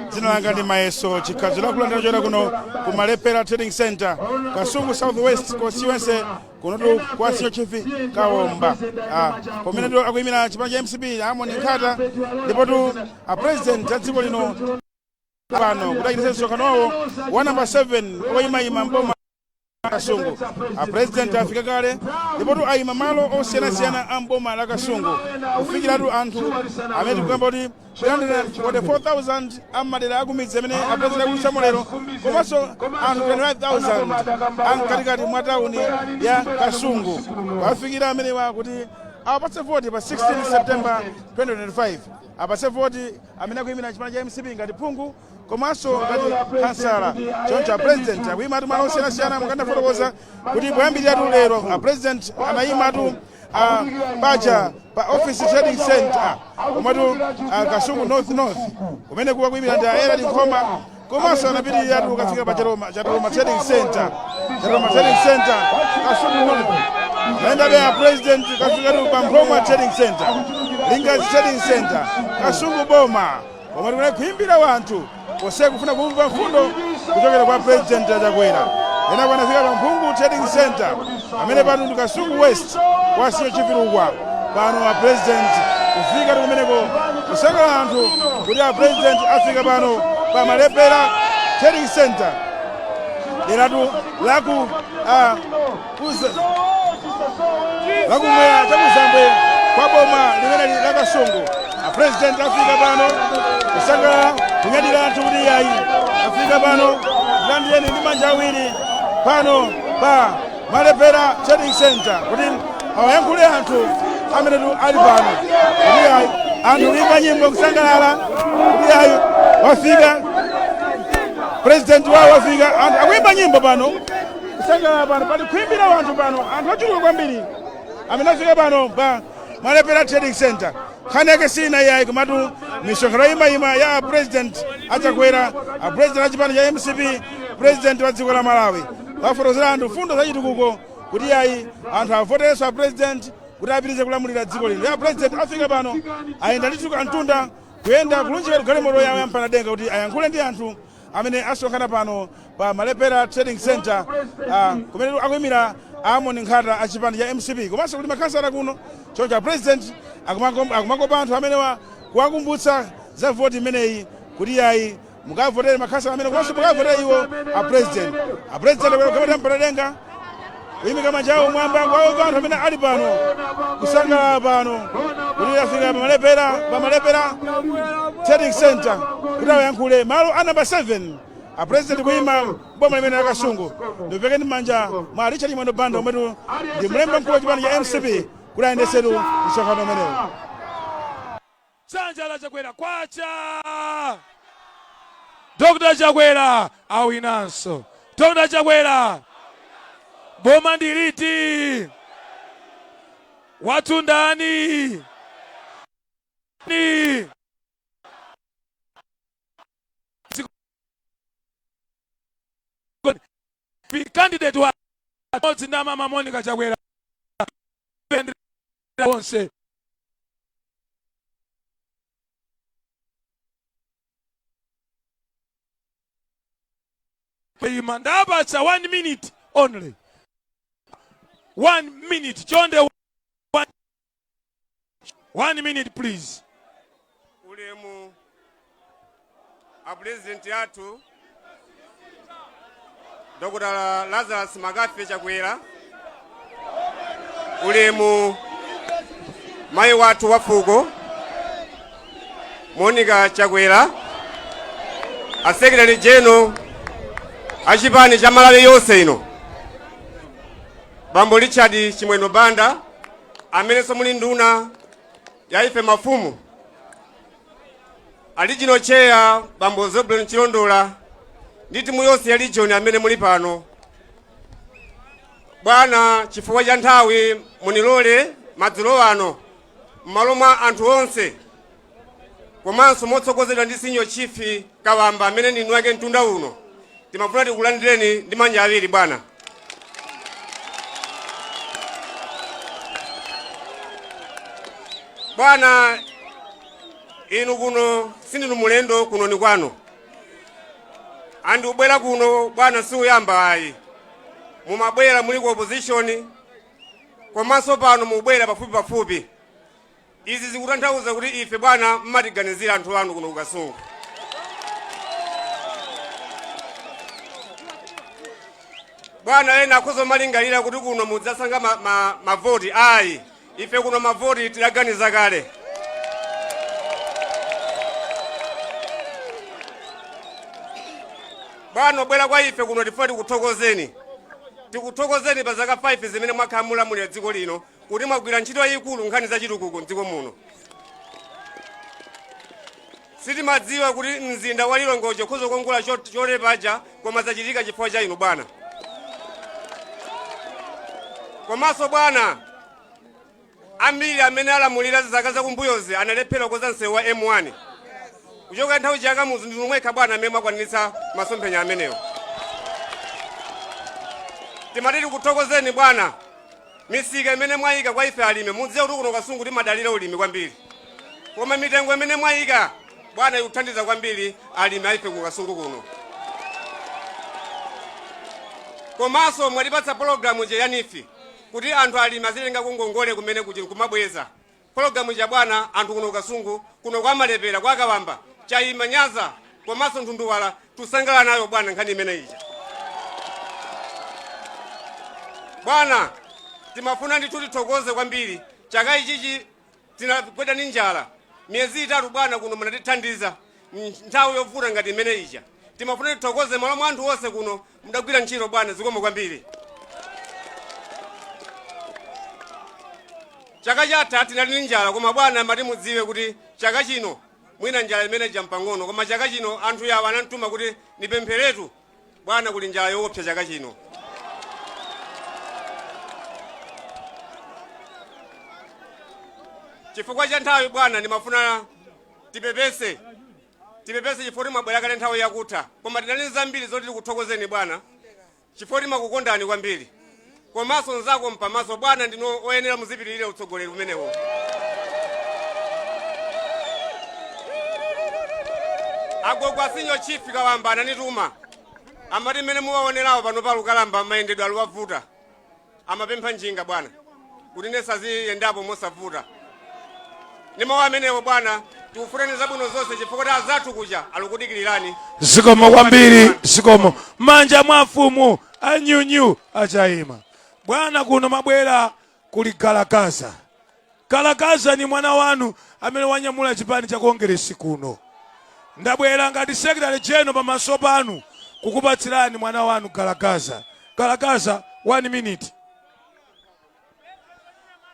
Dzina langa ndi Mayeso Chikhazo, lakulandira chochokera kuno ku Malepera Trading Center, Kasungu South West Constituency, kunotu kwa Senior Chief Kaomba. Pamene tu akuyimira chipani cha MCP Amon Nkhata, ndipo tu a president a dziko lino pano kuti achititse msonkhano wawo wa namba 7 oyimayima mboma Kasungu. A president afika kale, ndipo tu ayima malo osiyanasiyana a mboma la Kasungu kufikiratu anthu amene tikukamba kuti 344,000 amadera akumidzi amene a president akulutsamo lero, komanso anthu 25,000 amkatikati mwa tawuni ya Kasungu, kuwafikira amenewa kuti awapatse voti pa 16 September 2025, apatse voti amene akuyimira chipani cha MCP ngati phungu komanso ngati kansala. Choncho a president akuyimatu malo osiyanasiyana. Mukandafotokoza kuti poyambirira lero a president anayimatu paja pa Office Trading Center, komatu Kasungu North, kumene kuwa kuyimira ndi Aera Nkhoma, komanso anapitirira kukafika pa Chatoloma Trading Center, Chatoloma Trading Center, Kasungu North. Nayendabe a president kafikatu pa Mphomwa Trading Center, Lingazi Trading Center, Kasungu Boma, komwe tikuna kuimbira wanthu kose kufuna kumva mfundo kuchokera kwa President Achakwera. Ena kwanafika pa Mphungu Trading Center, amene pano ndi Kasungu West kwa Senior Chief Lukwa. Pano a president kufika kumeneko, kusakala anthu kuti a president afika pano pa Malepera Trading Center, deratu laku lakumwera chakuzambwe kwa boma limene la Kasungu. A president afika pano kusangalala, kunyadira anthu kuti yayi, afika pano, landireni ndi manja awiri pano pa Malepera Trading Center kuti awayankhule anthu amenetu ali pano, kuti yayi, anthu kuimba nyimbo kusangalala kuti yayi, wafika president wawo, wafika. Anthu akuimba nyimbo pano kusangalala pano, pali kuimbira wanthu pano, anthu achuluka kwambiri amene afika pano pa Malepera Trading Center. Nkhani yake sina yayi, komatu misonkhano imayima ya President Achakwera, a president achipani cha MCP, president wa dziko la Malawi, wafotokozera anthu mfundo za chitukuko kuti yayi, anthu avoterenso a president kuti apitirize kulamulira dziko lino. Ya president afika pano, ayenda ndithu kamtunda kuyenda kulunjika galimoto yawo yampanadenga kuti ayankhule ndi anthu amene asonkhana pano pa Malepera Trading Center, kumene akuyimira Amon Nkhata achipani cha MCP, komanso kuti makhansala kuno. Choncho president akumakopa anthu amenewa, kuwakumbutsa za voti imeneyi kuti yayi, mukavotere makhansala amene, komanso mukavotere iwo a president. A president akwera yampanadenga, kuyimika manja awo mwamba, kuwaopa anthu amene ali pano kusangalala pano kuti afika pa Malepera Trading Center kuti awayankhule malo a namba 7 a president kuyima boma limene la Kasungu. Ndipeke ndi manja mwa Richard Mwendo Banda, omwetu ndi mlembi mkulu wa chipani cha MCP, kuti ayendesetu msonkhano umenewu. Dzanja la Chakwera kwacha! Dr Chakwera awinanso! Dr Chakwera, boma ndiliti wathu ndani ni candidate wa modzi ndi amama Monica Chakwera onse. Ima, ndapatsa one minute only, one minute chonde, one minute please. Ulemu a president athu Dr Lazarus McCarthy Chakwera, ulemu mayi wathu wa fuko Monica Chakwera, a secretary general achipani cha Malawi yonse ino Bambo Richard Chimwendo Banda, amenenso muli nduna ya ife mafumu, a regional chair Bambo Zebulon Chilondola ndi timu yonse ya region amene muli pano. Bwana, chifukwa cha nthawi munilole madzulo ano, m'malo mwa anthu onse komanso motsogozedwa ndi Senior Chief Kawamba amene ndi wake mtunda uno, timafuna tikulandireni ndi manja awiri, bwana. Bwana, Inu kuno sindinu mulendo, kuno ni kwanu. Andikubwera kuno bwana siuyamba ayi, mumabwera muli ku opposition, komanso pano mubwera pafupi pafupi. Izi zikutanthauza kuti ife bwana mmatiganizira anthu anu kuno kuKasungu. Bwana, ena akhoza malingalira kuti kuno mudzasanga mavoti ayi. Ife kuno mavoti tidaganiza kale. Bwana, bwera kwa ife kuno tifuna tikuthokozeni, tikuthokozeni pa zaka 5 zimene mwakhala mulamulira dziko lino, kuti mwagwira ntchito yayikulu nkhani za chitukuko mdziko muno. Sitimadziwa kuti mzinda wa Lilongwe ukhoza kukongola cholepaja, koma zachitika chifukwa cha inu bwana. Komanso bwana, ambiri amene alamulira zaka zakumbuyozi analephera kukonza msewu wa M1 kuchoka nthawi chakamuzu. Ndinu mwekha bwana amene mwakwaniritsa masomphenya amenewo. Timati tikuthokozeni bwana, misika imene mwayika kwa ife alimi. Mudziwe kuti kuno Kasungu timadalira ulimi kwambiri, koma mitengo imene mwayika bwana ikuthandiza kwambiri alimi aife ku Kasungu kuno. Komanso mwatipatsa pologalamu ya NEEF kuti anthu alimi azitenga kungongole kumene kuti kumabweza. Pologalamu ya bwana, anthu kuno Kasungu kuno kwa Malepera, kwa Kawamba, Chayima, Nyaza komanso Nthunduwala tusangalala nayo bwana nkhani imene ija. Bwana, timafuna ndithu tithokoze kwambiri. Chaka ichichi tinagweda ndi njala miyezi 3. Bwana, kuno munatithandiza nthawi yovuta ngati imene ija. Timafuna tithokoze malo mwa anthu onse kuno, mudagwira ntchito bwana, zikomo kwambiri. Chaka chatha tinali ndi njala, koma bwana mati mudziwe kuti chaka chino mwina njala imene ija mpang'ono, koma chaka chino anthu yawo anamtuma kuti nipempheretu bwana, kuli njala yoopsa chaka chino. Chifukwa cha nthawi bwana, ndimafuna tipepese, tipepese chifukwa timabwera kale nthawi yakutha, koma tinali zambiri zoti tikuthokozeni bwana, chifukwa timakukondani kwambiri. Komanso nzako mpamaso bwana, ndinu oyenera muzipitirire utsogoleri umenewo. Agogo a Senior Chief Kawamba ananituma, amati mmene muwaonerawo pano pa lukalamba, mayendedwe aluwavuta, amapempha njinga bwana kuti nesaziyendapo mosavuta. Ndi mawu amenewo bwana, tikufuneni zabwino zonse chifukwa kuti azathu kuja alikudikirirani. Zikomo kwambiri, zikomo. Manja mwa mfumu anyunyu achayima. Bwana, kuno mabwera kuli Galagaza. Galagaza ni mwana wanu amene wanyamula chipani cha Kongeresi kuno. Ndabwera ngati secretary general pamaso panu kukupatsirani mwana wanu Galagaza. Galagaza, 1 minute.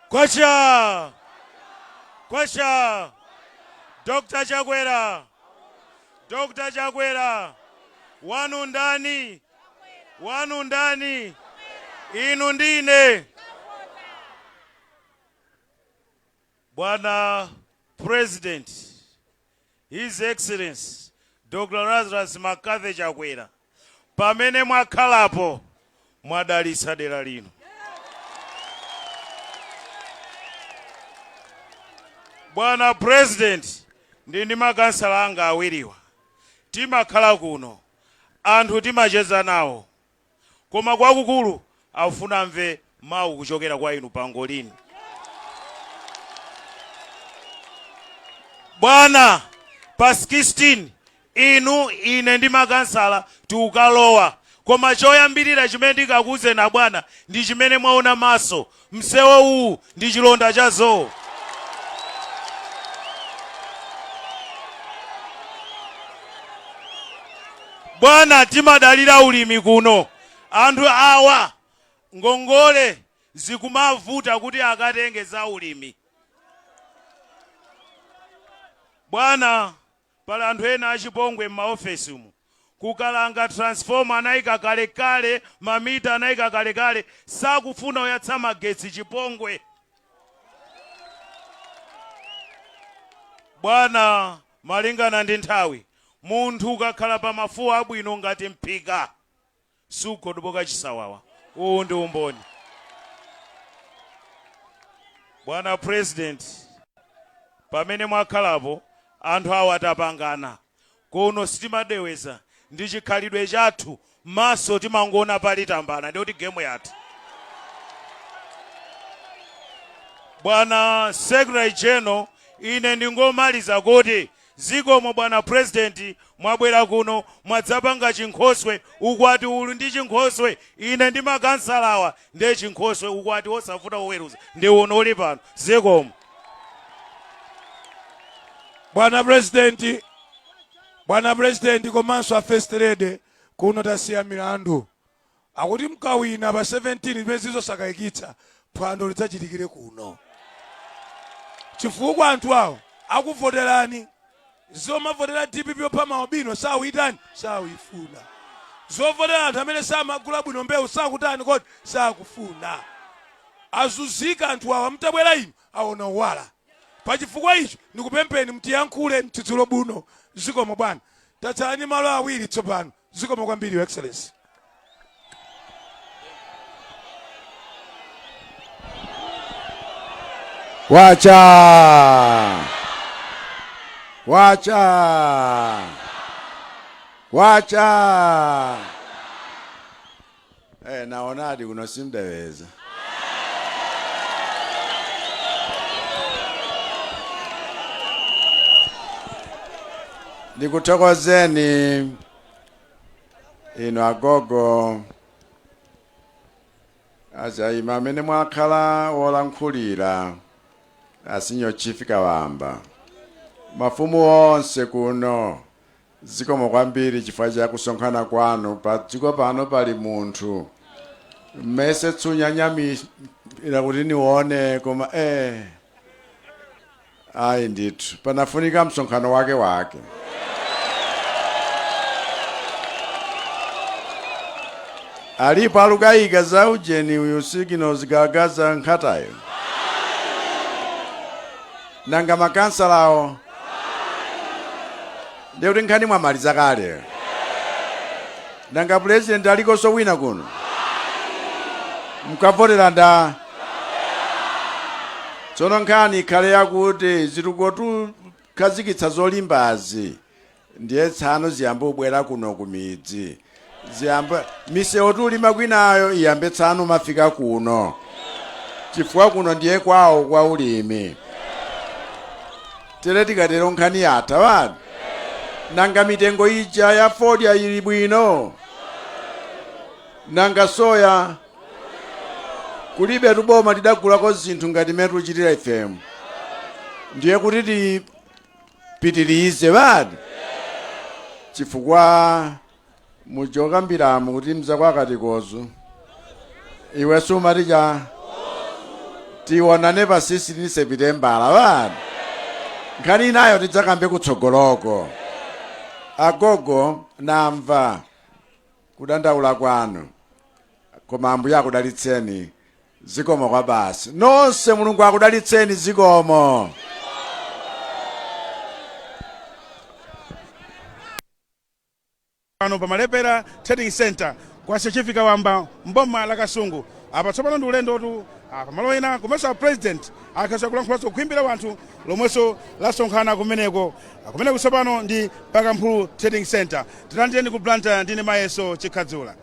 Kwacha! Kwacha! Dr. Chakwera! Dr. Chakwera! Wanu ndani? Wanu ndani? Inu ndine. Bwana President, His Excellency Dr. Lazarus McCarthy Chakwera, pamene mwakhalapo mwadalitsa dera lino. Bwana President, ndi makansala anga awiriwa timakhala kuno, anthu timacheza nawo, koma kwakukulu afuna amve mawu kuchokera kwa inu pangolini. Bwana, pa 16 inu, ine ndi makansala tikukalowa, koma choyambirira chimene ndikakuwuzeni bwana ndi chimene mwaona maso, msewu uwu ndi chilonda cha zoo. Bwana, timadalira ulimi kuno. Anthu awa ngongole zikumavuta kuti akatenge za ulimi. Bwana, pali anthu ena achipongwe m'maofesi umu. Kukalanga transformer anayika kalekale, mamita anayika kalekale, sakufuna oyatsa magetsi, chipongwe. Bwana, malingana ndi nthawi, munthu ukakhala pa mafuwa abwino ngati mphika sugodoboka chisawawa. Uwu ndi umboni. Bwana President, pamene mwakhalapo Anthu awa tapangana kuno, sitimadeweza ndi chikhalidwe chathu, maso timangoona pali tambala, ndikuti game yathu. Bwana Secretary General, ine ndingomaliza kuti zikomo bwana President, mwabwera kuno mwadzapanga chinkhoswe, ukwati uli ndi chinkhoswe. Ine ndi makansalawa ndiye chinkhoswe, ukwati wosavuta woweruza ndi uno uli pano. Zikomo. Bwana President, bwana President komanso a First Lady, kuno tasiya milandu akuti mkawina pa 17 zimene zizosakayikitsa, phwando lidzachitikire kuno, chifukwa anthu awo akuvoterani. Zomavotera DPP opha maalubino sawitani, sawifuna. Zovotera anthu amene samagula bwino mbewu sakutani kodi, sakufuna. Azunzika anthu awa, mtabwera inu aona uwala. Pachifukwa icho ndikupempheni mtiyankhule mtsitsulo buno. Zikomo bwana, tatsala ndi malo awiri tsopano. Zikomo kwambiri, Your Excellency. Kwacha, kwacha, kwacha! Naonadi kuno simdeweza. Ndikuthokozeni inu agogo achaima amene mwakhala wolankhulira a Senior Chief Kawamba, mafumu onse kuno, zikomo kwambiri chifukwa cha kusonkhana kwanu. Pa dziko pano pali munthu mmese tsunyanyamira kuti nione, koma ayi ndithu panafunika msonkhano wake wake. Alipo alukayika za ujeni uyu signals zigagaza nkhatayo. Nanga makansalawo? Ndiye kuti nkhani mwamaliza kale. Nanga President alikonso wina kuno? Mkavotera nda? Tsono nkhani ikhale yakuti zitukuko tukhazikitsa zolimbazi ndiye tsano ziyambe kubwera kuno kumidzi, ziyambe misewu tulima kwinayo iyambe tsano mafika kuno, chifukwa kuno ndiye kwawo kwa ulimi. Tere tikatero nkhani yatha wani. Nanga mitengo ija ya fodya ili bwino? Nanga soya? Kulibe tuboma tidagulako zinthu ngati mmene tikuchitira ifemu. Ndiye kuti tipitirize wani, chifukwa mujokambiramo kuti mzako akatikozo iwe sumati cha tionane pa 16 Sepitembala wani. Nkhani inayo tidzakambe kutsogoloko. Agogo, namva kudandaula kwanu, koma Ambuye akudalitseni. Zikomo kwa basi nonse, Mulungu akudalitseni. Zikomo. Pano pa Malepera Trading Center kwa Chief Kawamba mboma la Kasungu. Apa tsopano ndi ulendotu pamalo ena komanso a President akhaza kulankhulaso kukhwimbira wanthu lomwenso lasonkhana kumeneko. Kumeneko tsopano ndi Pakamphulu Trading Center. Tilandireni ku Blantyre, ndine Mayeso Chikhadzula.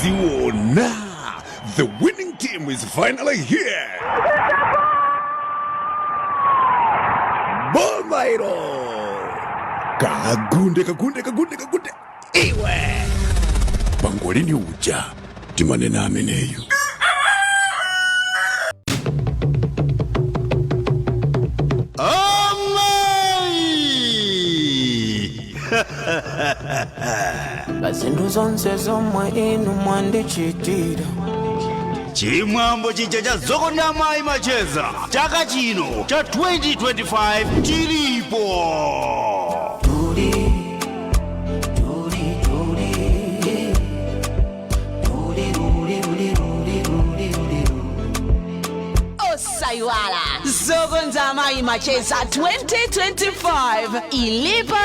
Mwaziona, the winning team is finally here. Bomairo. Kagunde, kagunde, kagunde, kagunde. Iwe. Pangolini uja timanena ameneyu. Amai! Pa zinthu zonse zomwe inu mwandichitira. Chimwambo chija cha Zokonda Amayi Macheza chaka chino cha 2025 chilipo. Tuli tuli tuli tuli tuli tuli tuli tuli tuli. Zokonza Amayi Macheza 2025 ilipo.